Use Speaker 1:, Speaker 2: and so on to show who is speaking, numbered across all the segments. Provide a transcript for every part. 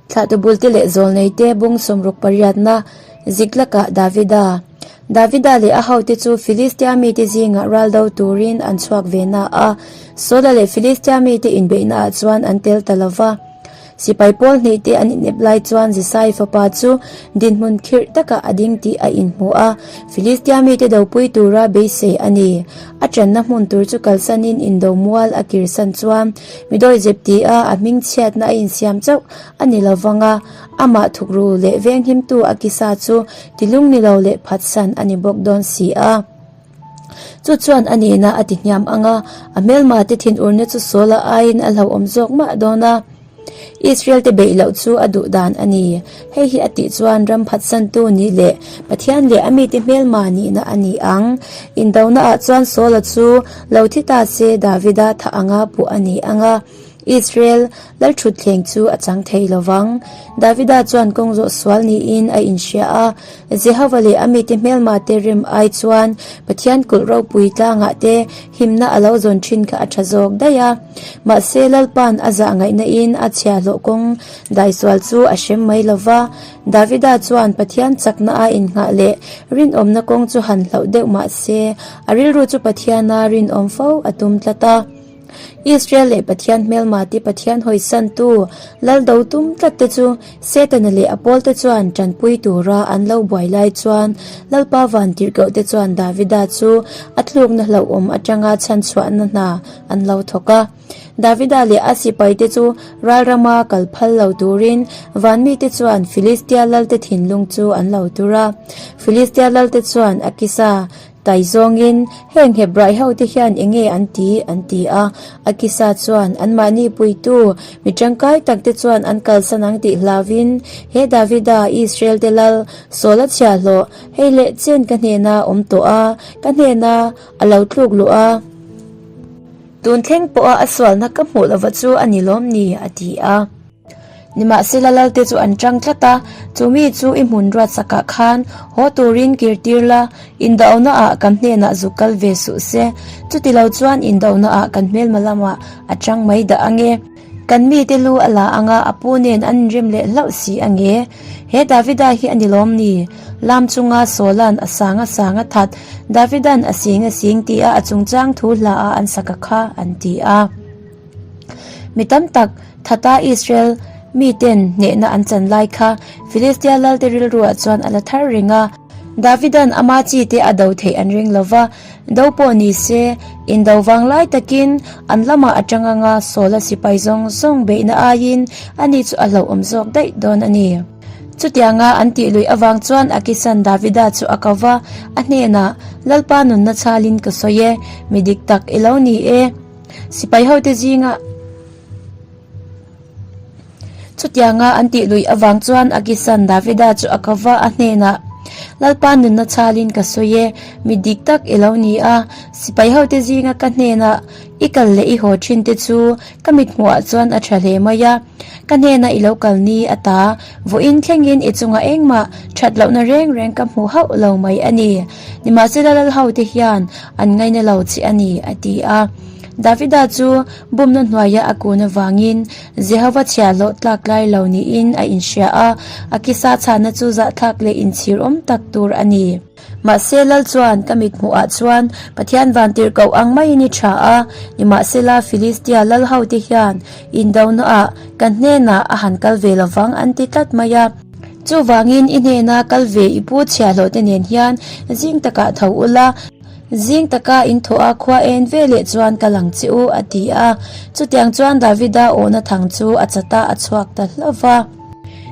Speaker 1: Thlahtu bulte leh zawlneite bung 60 pariatna Ziklakah Davida. Davida leh a hote chu Filistia mite zingah ral do turin an chhuak ve na a, Saula leh Filistia mite inbeihnaah chuan an tel ta lo va. Sipai pawl hnihte an inep lai chuan Jisai fapa chu dinhmun khirh takah a ding tih a inhmu a, Filistia mite dopui tura beisei a ni. A tanna hmun tur chu kalsanin indo mual a kirsan chuan Midawi zep ti a, a hming chhiatna a insiam chauh a ni lo vang a, amah thukru leh venghimtu a kisa chu tilung ni lo leh phatsan a ni bawk dawn si a. Chu chuan a nihna a ti hniam ang a, a hmelma te thinurna chu Saula aiin a hlauhawm zawk mah dawn a. Israel te beih loh chu a duh dan a ni. Hei hi a tih chuan ram phatsantu nih leh Pathian leh a mite hmelma nihna a ni ang. Indona ah chuan Saula chu lo thi ta se Davida tha anga puh a ni ang a, Israel lalthutthleng chu a chang thei lo vang. Davida chuan kawng zawh sual niin a inhria a, Jehova leh a mite hmelma te rem ai chuan Pathian kulh ropui tlangah te himna a lo zawn thin kha a tha zawk daih a. Mahse Lalpa'n a zah ngaihna in a chhiahhlawh kawng daisual chu a hrem mai lo va. Davida chuan Pathian chakna a innghah leh rinawmna kawng chu han hlauh deuh mah se, a rilru chu Pathiana rinawm fo a tum tlat a. Israel leh Pathian hmelma te Pathian hawisantu lal do tum tlat te chu Setana leh a pawlte chuan tanpui tura an lo buai lai chuan Lalpa vantirhkoh te chuan Davida chu a tlukna hlauhawm atanga chhanchhuahna hna an lo thawk a. Davida leh a sipaite chu ralrama kal phal lo turin vanmite chuan Filistia lalte thinlung chu an lo tur a. Filistia lalte chuan Akisa tai zawngin, Heng Hebrai hote hian eng nge an ti? an ti a. Akisa chuan anmahni puitu mi tangkai takte chuan an kalsan ang tih hlauvin, He Davida, Israel-te lal, Saula chhiahhlawh, hei leh chen ka hnena awm tawh a, ka hnena a lo tluk luh a. Tun thleng pawha a sualna ka hmuh lova chu a ni lawm ni? a ti a. Nimahsela Lalte chu an tang tlat a, Chu mi chu i hmun ruat sakah khan haw turin kir tir la, indohna ah kan hnenah zuk kal ve suh se, chuti lo chuan indohna ah kan hmelma lamah a tang mai dah ange. Kan mite lu a la anga a pu nen an inrem leh hlauh si ange. He Davida hi a ni lawm ni? Lam chunga Saula'n a sang a sang a that, Davida'n a sing a sing tia a chungchang thu hla a an sak a kha, an ti a. Mi tam tak thata Israel miten hnehna an chan lai kha Filistia lalte rilruah chuan a la thar reng a. Davida'n ama chi te a do theih an ring lo va, do pawh ni se, indo vang lai takin an lamah a tang anga Saula sipai zawng zawng beihna aiin ani chu a hlauhawm zawk daih dawn a ni. Chutianga an tih luih avang chuan Akisan Davida chu a ko va, a hnenah, Lalpa nunna chhalin ka sawi e, mi dik tak i lo ni e. Sipai hote zinga chutianga an tih luih avang chuan Akisan Davida chu a ko va, a hnenah, Lalpa nunna chhalin ka sawi e, mi dik tak i lo ni a, sipai hote zinga ka hnenah i kal leh i haw thin te chu ka mithmuhah chuan a tha hle mai a, ka hnena i lo kal ni a ta, vawiin thlengin i chungah engmah that lohna reng reng ka hmu hauh lo mai a ni. Nimahsela lal hote hian an ngaina lo che a ni, a ti a. Davida chu bumna hnuaia a kun avangin Jehova chhiahhlawh tlak lai lo niin a inhria a, a kisa chhahna chu zahthlak leh inchhir awm tak tur a ni. Mahse lal chuan ka mithmuhah chuan Pathian vantirhkoh ang maiin i tha a, nimahsela Filistia lal hote hian indonaah kan hnenah a han kal ve lovang an ti tlat mai a. Chuvangin i hnena kal ve i pu chhiahhlawhte nen hian zing takah tho ula, zing taka in thawh a khua en ve leh chuan ka lang che u, a ti a. Chutiang chuan Davida awhna thang chu a chat a, a chhuak ta hlauh va.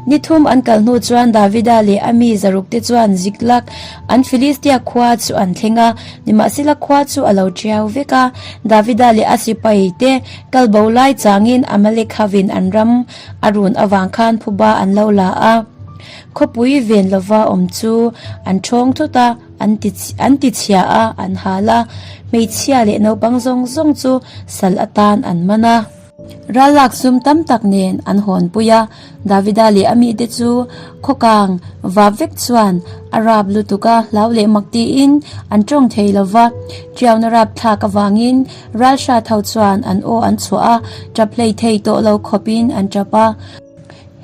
Speaker 1: Ni thum an kal hnu chuan Davida leh a mi zarukte chuan Ziklag an Filistia khua chu an thleng a, nimahsela khua chu a lo tiau vek a. Davida leh a sipaite kal bo lai changin Amalek hovin an ram A run avang khan phuba an lo la a, khawpui ven lova awm chu an thawng thut a, an ti an ti chhia a, an hal a, hmeichhia leh naupang zawng zawng chu sal atan an man a. Ral lak sum tam tak nen an hawnpui a, Davida leh a mite chu khawkang vap vek chuan a rap lutuk a, hlau leh mak tiin an tawng thei lova, tiauna rap thlak avangin Ralhra tho chuan an aw an chhuah a, tap hlei thei tawh lo khawpin an tap a.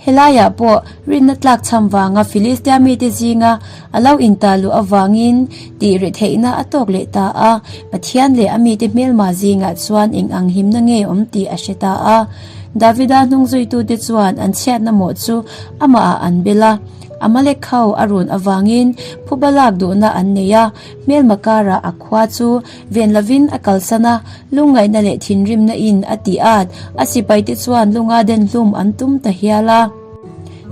Speaker 1: Helaiah pawh rinna tlak chham vanga Filistia mite zinga a lo intah luh avangin tih reh theihna a tawk leh ta a. Pathian leh a mite hmelma zingah chuan eng ang himna nge awm tih a hre ta a. Davida hnungzuitute chuan an chhiatna mawh chu amahah an bel a. Amalek ho a run avangin phuba lak duhna an nei a, hmelma karah a khua chu ven lovin a kalsan a, lungngaihna leh thinrimna in a tih at, a sipaite chuan lunga den hlum an tum ta hial a.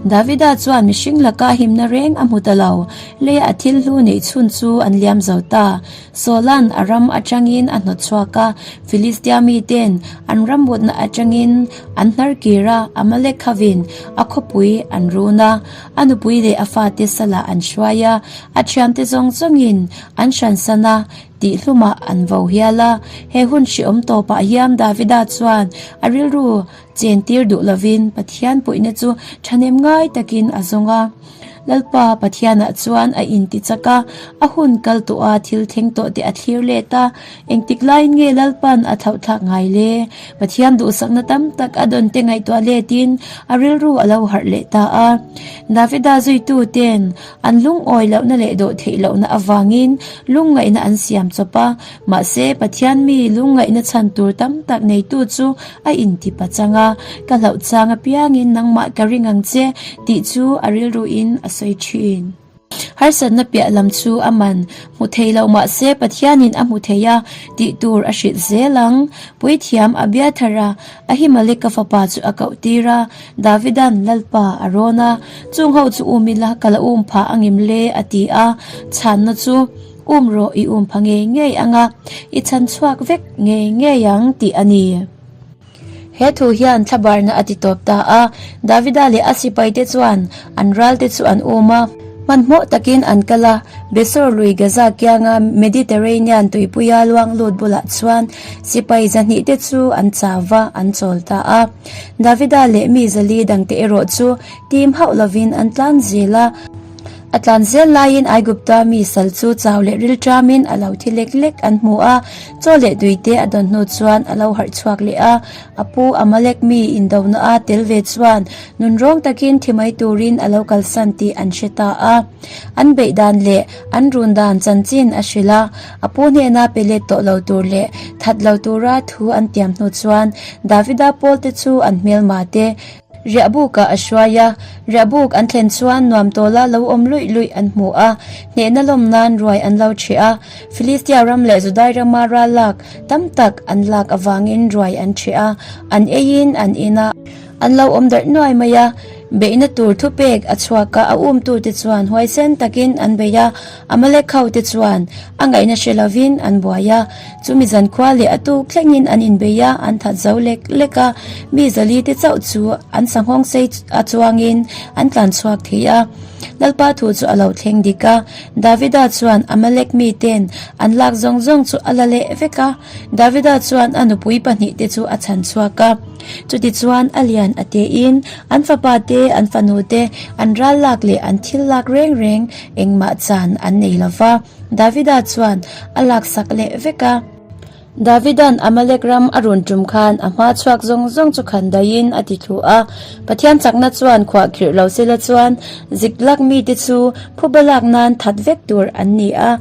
Speaker 1: Davida chuan mihring laka himna reng a hmu ta lo, leia a thil hlu neih chhun chu an liam zo ta. Saula'n a ram atangin a hnawt chhuak a, Filistia miten an ram mutna atangin an hnar kir a, Amalek khavin a khawpui an run a, a nupui leh a fate salah an hruai a, a thiante zawng zawngin an hransan a, tih hlumah an vo hial a. He hun hriawm tawpah hian Davida chuan a rilru chentir duh lovin Pathian puihna chu thahnem ngai takin a zawng a. Lalpa Pathianah chuan a inti chak a, a hun kal tawh a thil thleng tawh te a thlir let a, engtik laiin nge Lalpa'n a thlauhthlak ngai le? Pathian duhsakna tam tak a dawn te ngaihtuah letin a rilru a lo harh leh ta a. Davida zuitu ten an lungawi lohna leh dawh theih lohna avangin lungngaihna an siam chawp a, mahse Pathian mi lungngaihna chhan tur tam tak neitu chu a inti pachang a, ka hlauh chang apiangin nangmah ka ring ang che tih chu a rilruin a sawi thin. Harsatna piah lam chu a man hmu thei lo mah se Pathianin a hmu thei a tih tur a hrilh zel ang. Puithiam Abiathara Ahimeleka fapa chu a koh tir a, Davidan Lalpa a rawn a, chung ho chu um ila ka la um phah angem le a ti a, chhanna chu um rawh i um pha ngei ngei ang a, i chhan chhuak vek ngei ngei ang tih a ni. He thu hian thlabarna a ti tawp ta a, Davida leh a sipaite chuan an ralte chu an um a. Hmanhmawh takin an kal a, Besor lui Gaza kianga Mediterranean tuipuia luang lut bulah chuan sipai zahnihte chu an chau va, an chawl ta a. Davida leh mi zali dangte erawh chu tim hauh lovin an tlan zel a. A tlan zel laiin Aigupta mi sal chu chau leh rilṭamin a lo thi lek lek an hmu a, chaw leh tuite a dawn hnu chuan a lo harh chhuak leh a. A pu Amalek mi indona a tel ve chuan nunrawng takin thi mai turin a lo kalsan tih an hre ta a. An beih dan leh an run dan chanchin a hrilh a, a pu hnena pe let tawh lo tur leh that lo tura thu an tiam hnu chuan Davida pawlte chu an hmelma te Riahbukah a hruai a, riahbuk an thlen chuan nuam tawla lo awm luih luih an hmu a, hnehna lawm nan ruai an lo ṭheh a. Filistia ram leh Judai rama ral lak tam tak an lak avangin ruai an ṭheh a, an eiin an in a. An lo awm darh nuai mai a, beihna tur thupek a chhuak a, a umtute chuan huaisen takin an bei a, Amalek hote chuan a ngaihna hre lovin an buai a, chumi zankhua leh a tuk thlengin an inbei a, an that zo lek lek a, mi zali te chauh chu an sanghawng sei a chuangin an tlan chhuak thei a. Lalpa thu chu a lo thleng dik a, Davida chuan Amalek miten an lak zawng zawng chu a la leh vek a, Davida chuan a nupui pahnihte chu a chhan chhuak a. Chutichuan a lian a tein an fapa te, an fanu te, an ral lak leh an thil lak reng reng engmah chan an nei lo va, Davida chuan a laksak leh vek a. Davida'n Amalek ram a run tum khan a hma chhuak zawng zawng chu khan daihin a ti thlu a. Pathian chakna chuan khuah khirh lo sela chuan Ziklag mite chu phuba lak nan that vek tur an ni a.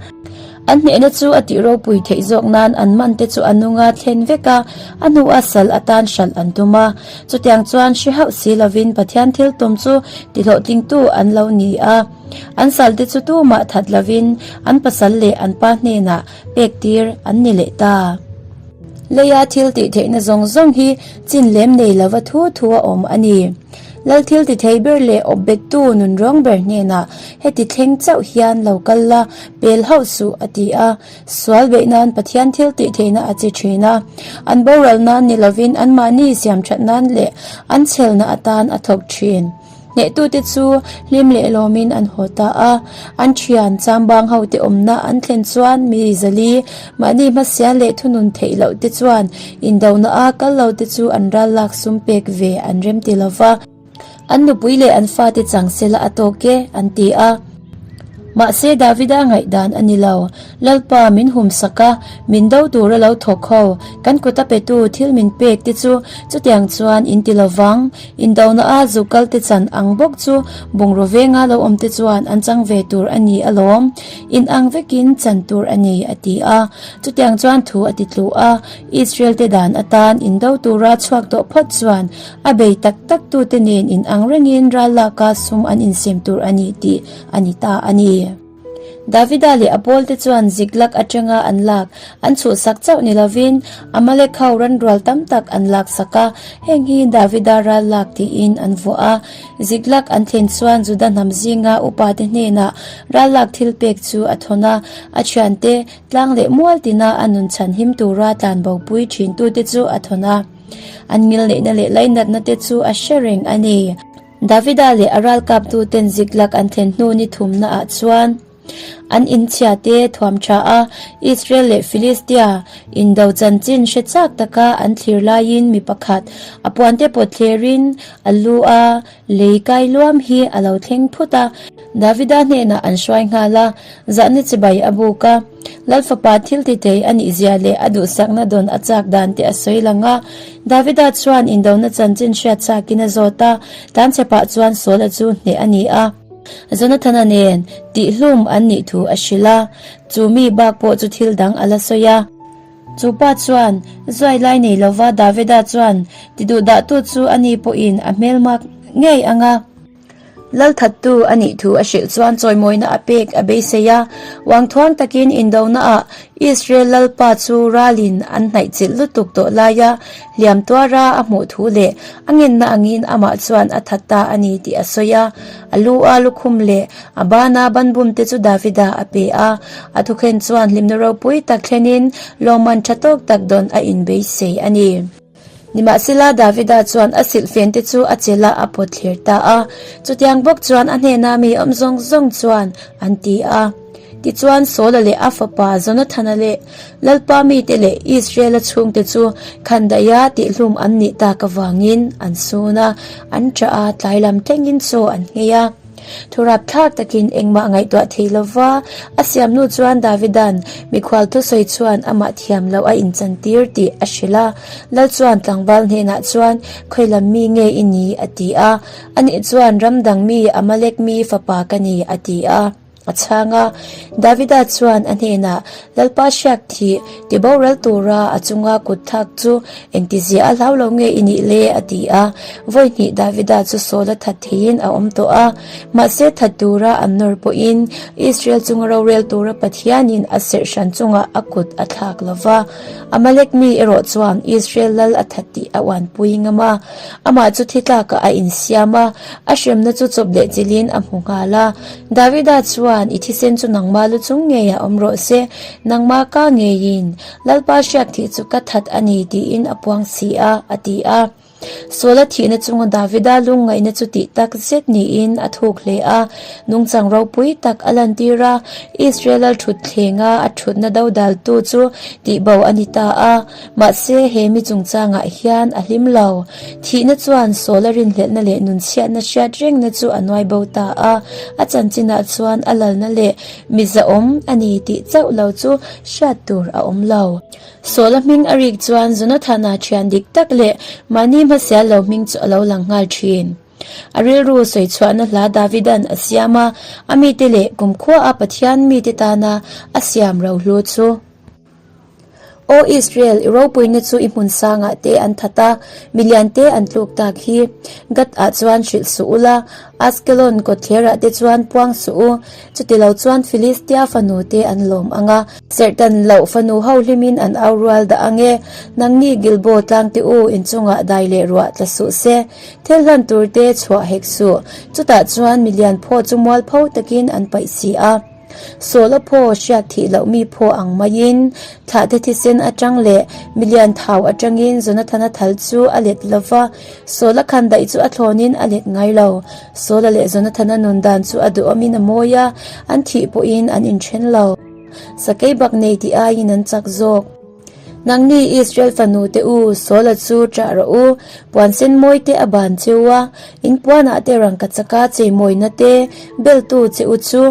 Speaker 1: An hnehna chu a tih ropui theih zawk nan an man te chu a nunga thlen vek a, a hnua sal atan hralh an tum a. Chutiang chuan hre hauh si lovin Pathian thil tum chu tihlawhtlingtu an lo ni a. An sal te chu tumah that lovin an pasal leh an pa hnenah pek tir an ni leh ta. Leia thil tih theihna zawng zawng hi chin lem nei lova thu thu a awm a ni. Lal thil ti thei ber leh awp bettu nunrawng ber hnenah heti thleng chauh hian lo kal la, pel hauh suh a ti a. Sual beih nan Pathian thil tih theihna a che thin a. An boral nan ni lovin anmahni siam that nan leh an chhelna atan a thawk thin. Hnehtute chu hlim leh lawmin an haw ta a. An thian chambang hote awmna an thlen chuan mi zali, mahni hmasial leh thunun theih loh te chuan indona a kal lo te chu an ral lak sum pek ve an rem ti lo va. An nupui leh an fate chang sela a tawk e, an ti a. Mahse Davida ngaihdan a ni lo. Lalpa min humsak a, min do tura lo thawk ho, kan kuta petu thil min pek te chu chutiang chuan in ti lo vang. Indona a zuk kal te chan ang bawk chu bungraw venga lo awm te chuan an chang ve tur a ni alawm. In ang vekin chan tur a ni, a ti a. Chutiang chuan thu a ti tlu a, Israel te dan atan indo tura chhuak tawh phawt chuan a bei tak tak tute nen in ang rengin ral laka sum an insem tur a ni tih a ni ta a ni. Davida leh a pawlte chuan Ziklag atanga an lak an chhuhsak chauh ni lovin Amalek ho ranrual tam tak an laksak a, heng hi Davida ral lak tiin an vuah a. Ziklag an thlen chuan Juda hnam zinga upate hnenah ral lak thil pek chu a thawn a, a thiante tlang leh mual tina a nun chhan him tura tlanbopui thintute chu a thawn a. An ngilneihna leh lainatna te chu a hre reng a ni. Davida leh a ralkaptuten Ziklag an thlen hnu ni thumnaah chuan an inchhiate thuam tha a, Israel leh Philistia indo chanchin hre chak taka an thlir laiin mi pakhat a puante pawt thlerin a lu a lei kai luam hi a lo thleng phut a. Davida hnenah an hruai nghal a, zahna chibai a buk a. Lal fapa thil ti thei a nih zia leh a duhsakna dawn a chak dan te a sawi lang a. Davida chuan indona chanchin hriat chakin a zawt a, tlanchhe pah chuan Saula chu hneh a ni a. Jonathana nen tihhlum an nih thu a hrilh a, chu mi bak pawh chu thil dang a la sawi a. Chu pa chuan zuai lai nei lova Davida chuan ti duh dahtu chu a ni pawhin a hmelmak ngei ang a. Lalthattu a nih thu a hrilh chuan chawimawina a pek a beisei a, uangthuang takin indonaah Israel Lalpa chu ralin an hnaihchilh lutuk tawh laia hliam tuara a hmuh thu leh a ngenna angin amah chuan a that ta a ni tih a sawi a. A lu a lukhum leh a bana banbum te chu Davida a pe a, a thukhen chuan hlimna ropui tak thlenin lawmman tha tawk tak dawn a inbeisei a ni. Nimahsela, Davida chuan a silhfen te chu a chelh a, a pawt thlir ta a. Chutiang bawk chuan a hnena mi awm zawng zawng chuan an ti a. Tichuan, Saula leh a fapa Jonathana leh Lalpa mite leh Israela chhungte chu khandaia tihhlum an nih tak avangin an sun a, an ṭah a, tlai lam thlengin chaw an nghei a. Thurap thlak takin engmah ngaihtuah thei lova a siam hnu chuan Davida'n mikhual thusawi chuan amah thiam loh a inchantir tih a hrilh a. Lal chuan tlangval hnenah chuan, Khawi lam mi nge i ni? a ti a. Ani chuan, Ram dang mi Amalek mi fapa ka ni, a ti a. A chhang a. Davida chuan a hnenah, Lalpa hriak thih, ti boral tura a chunga kut thlak chu engtizia a hlau lo nge i nih le? a ti a. Vawi hnih Davida chu Saul a that theiin a awm tawh a. Mahse that tura an nawr pawhin Israel chunga rorel tura Pathianin a serh hran chungah a kut a thlak lo va. Amalek mi erawh chuan Israel lal a that tih a uanpui ngam a. Amah chu thi tlakah a insiam a, a hremna chu chawp leh chilhin a hmu nghal a. Davida chuan, I thisen chu nangma lu chung ngeiah awm rawh se, nangma ka ngeiin Lalpa hriak thih chu ka that a ni tiin a puang si a, a ti a. Saula thihna chunga Davida lungngaihna chu tih tak zet niin a thuk hle a, nungchang ropui tak a lantir a, Israel lal thutthlenga a thutna dodaltu chu tihbo a ni ta a. Mahse, he mi chungchangah hian a hlim lo. Thihna chuan Saula rinhlelhna leh nunchhiatna hriat rengna chu a nuai bo ta a, a chanchinah chuan a lalna leh mizaawm a ni tih chauh lo chu hriat tur a awm lo. Saula hming a rik chuan Jonathana thian dik tak leh mahni hmasial lo hming chu a lo lang nghal thin. A rilru sawi chhuahna hla Davida'n a siam a, a mite leh kumkhua a Pathian mite tana a siam rohlu chu. Aw Israel, i ropuina chu i hmun sangah te an that a, milian te an tluk tak hi. Gath-ah chuan hrilh suh ula, Askelon kawtthlerah te chuan puang suh u, chutilo chuan Filistia fanu te an lawm ang a, serhtan loh fanu ho hlimin an au rual dah ang e. Nangni Gilbo tlangte u, inchungah dai leh ruah tla suh se, thil hlan tur te chhuah hek suh, chutah chuan milian phaw chu mualpho takin an paih si a. Sawl a phaw hriat thih loh mi phaw ang maiin thlahte thisen atang leh milian thau atangin Jonathana thal chu a let lo va, Sawl a khan daih chu a thlawnin a let ngai lo. Sawla leh Jonathana nun dan chu a duhawmin a mawi a, an thih pawhin an inthen lo. Sakei bak nei tih aiin an chak zawk. Nangni Israel fanu te u, Saula chu ṭah rawh u, puan sen mawi te a ban che u a, in puanah te rangkachaka cheimawina te beltu che u chu.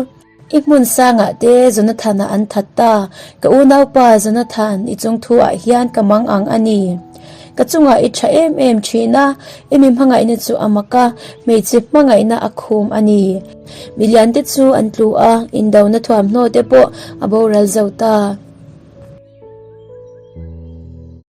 Speaker 1: I hmun sangah te Jonathana an that ta. Ka unaupa Jonathan, i chungthu ah hian ka mang ang a ni. Ka chungah i tha em em thin a, i mi hmangaihna chu a mak a, hmeichhe hmangaihna a khum a ni. Milian te chu an tlu a, indona thuamhnaw te pawh a boral zo ta.